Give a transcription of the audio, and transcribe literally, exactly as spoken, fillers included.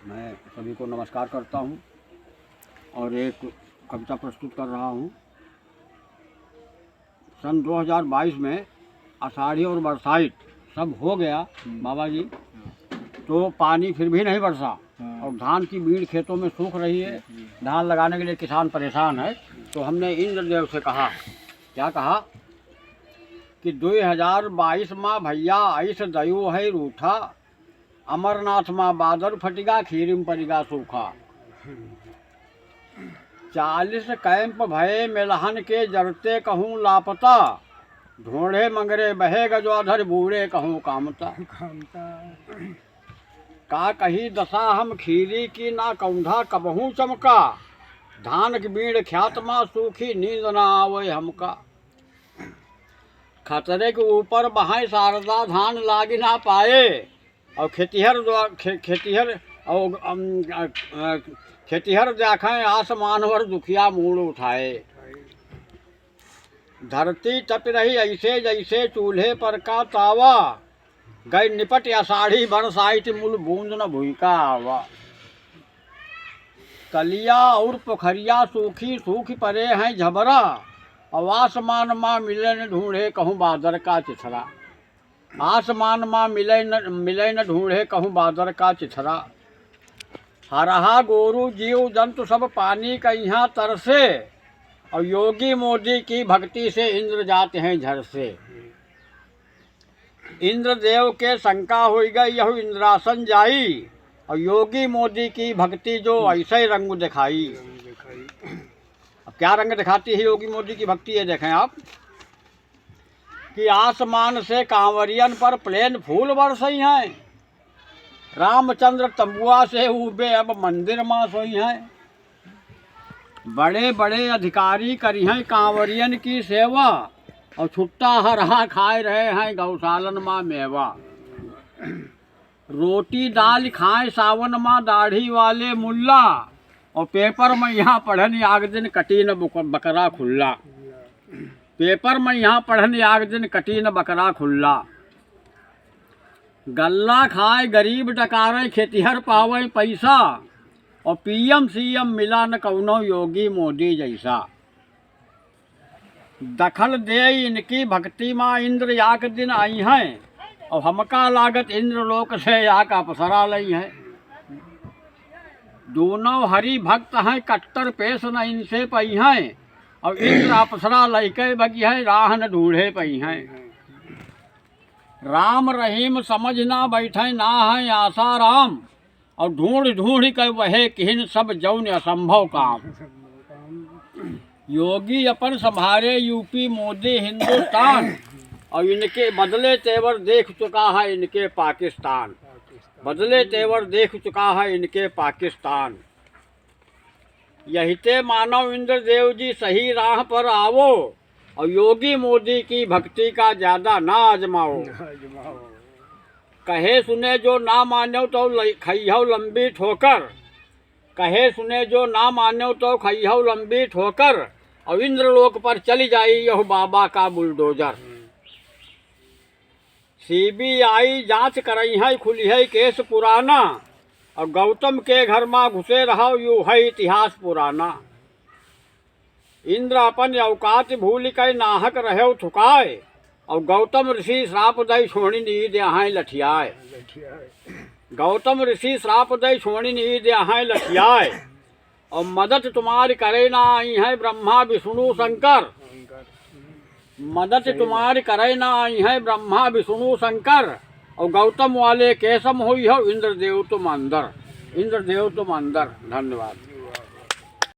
मैं सभी को नमस्कार करता हूँ और एक कविता प्रस्तुत कर रहा हूँ। सन दो हज़ार बाईस में आषाढ़ी और बरसाइत सब हो गया हम्म। बाबा जी, हाँ। तो पानी फिर भी नहीं बरसा हाँ। और धान की बीड़ खेतों में सूख रही है। जी। धान लगाने के लिए किसान परेशान है। तो हमने इंद्रदेव से कहा, क्या कहा कि दो हज़ार बाईस मा भैया ऐस दयो है रूठा, अमरनाथ मा बादर फटिगा, खीरिम परिगा सूखा। चालीस कैंप भये मेलहन के, जरते कहूँ लापता। ढोढ़े मंगरे बहे गजवाधर, बूढ़े कहूँ कामता। कामता। का कही दसा हम खीरी की, ना कौंधा कबहूँ चमका। धान की बीड़ ख्यात मा सूखी, नींद ना आवे हमका। खतरे के ऊपर बहाए शारदा, धान लाग ना पाए। और खेतिहर द्वा-, खे-, खेतिहर और, अम, अ, अ, खेतिहर देखें आसमान वर, दुखिया मूड़ उठाए। धरती तप रही ऐसे जैसे चूल्हे पर का तावा। गए निपट आषाढ़ी बरसाइत, मुल बूंद न भुइका आवा। तलिया और पोखरिया सूखी सूखी परे हैं झबरा। और आसमान मा मिले न ढूंढे कहूँ बादर का चिथरा। आसमान मा मिले न, मिले न ढूंढे कहूँ बादर का चिथरा। हरहा गोरू जीव जंतु सब पानी कइहाँ तरसे। और योगी मोदी की भक्ति से इंद्र जात हैं झरसे। इंद्रदेव के शंका होई गई, यहु इंद्रासन जाई। और योगी मोदी की भक्ति जो ऐसे रंग दिखाई। अब क्या रंग दिखाती है योगी मोदी की भक्ति, ये देखें आप कि आसमान से कांवरियन पर प्लेन फूल बरसई हैं। रामचंद्र तंबुआ से ऊबे अब मंदिर मा सोई हैं। बड़े बड़े अधिकारी करी हैं कांवरियन की सेवा, और छुट्टा हरहा खाए रहे हैं गौशालन मा मेवा। रोटी दाल खाए सावन मा दाढ़ी वाले मुल्ला, और पेपर मा यहाँ पढ़न आग दिन कटी न बुक-, बकरा खुल्ला। पेपर मा यहाँ पढ़न आग दिन कटी न बकरा खुल्ला। गल्ला खाए गरीब डकारे, खेतिहर पावे पैसा, और पीएम सीएम मिला न कौनो योगी मोदी जैसा। दखल दे इनकी भक्ति मा इंद्र याक दिन आई हैं, और हमका लागत इंद्रलोक से याक अप्सरा लई हैं। दोनों हरि भक्त हैं कट्टर, पेश न इनसे पई हैं, और इंद्र अप्सरा लइके बगी हैं, राह न ढूंढे पई हैं। राम रहीम समझ ना बैठे, ना है आसाराम, और ढूंढ ढूंढ के वहे किहिन सब जौन असंभव काम। योगी अपन संभारे यूपी, मोदी हिंदुस्तान, और इनके बदले तेवर देख चुका है इनके पाकिस्तान। बदले तेवर देख चुका है इनके पाकिस्तान। यहिते मानव इंद्रदेव जी सही राह पर आवो, और योगी मोदी की भक्ति का ज्यादा ना आजमाओ। ना आजमाओ। कहे सुने जो ना मान्यो तो लइ-, खइहौ लंबी ठोकर। कहे सुने जो ना मान्यो तो खइहौ लंबी ठोकर, और इंद्रलोक पर चली जाई यहु बाबा का बुलडोजर। हम्म। सीबीआई जांच करई है, खुली है केस पुराना, और गौतम के घर मा घुसे रहो, यू है इतिहास पुराना। इंद्र अपन औकात भूलि कै नाहक रहेउ थुकाय, और गौतम ऋषि श्राप दई छोड़िन ई द्याहैं लठियाय। गौतम ऋषि श्राप दई छोड़िन ई द्याहैं लठियाय। और मदद तुम्हारी करे ना आई हैं ब्रह्मा विष्णु शंकर। मदद तुम्हारी करे ना आई हैं ब्रह्मा विष्णु शंकर। और गौतम वाले केसम होई हो इंद्रदेव तुम अंदर, इंद्रदेव तुम अंदर। धन्यवाद।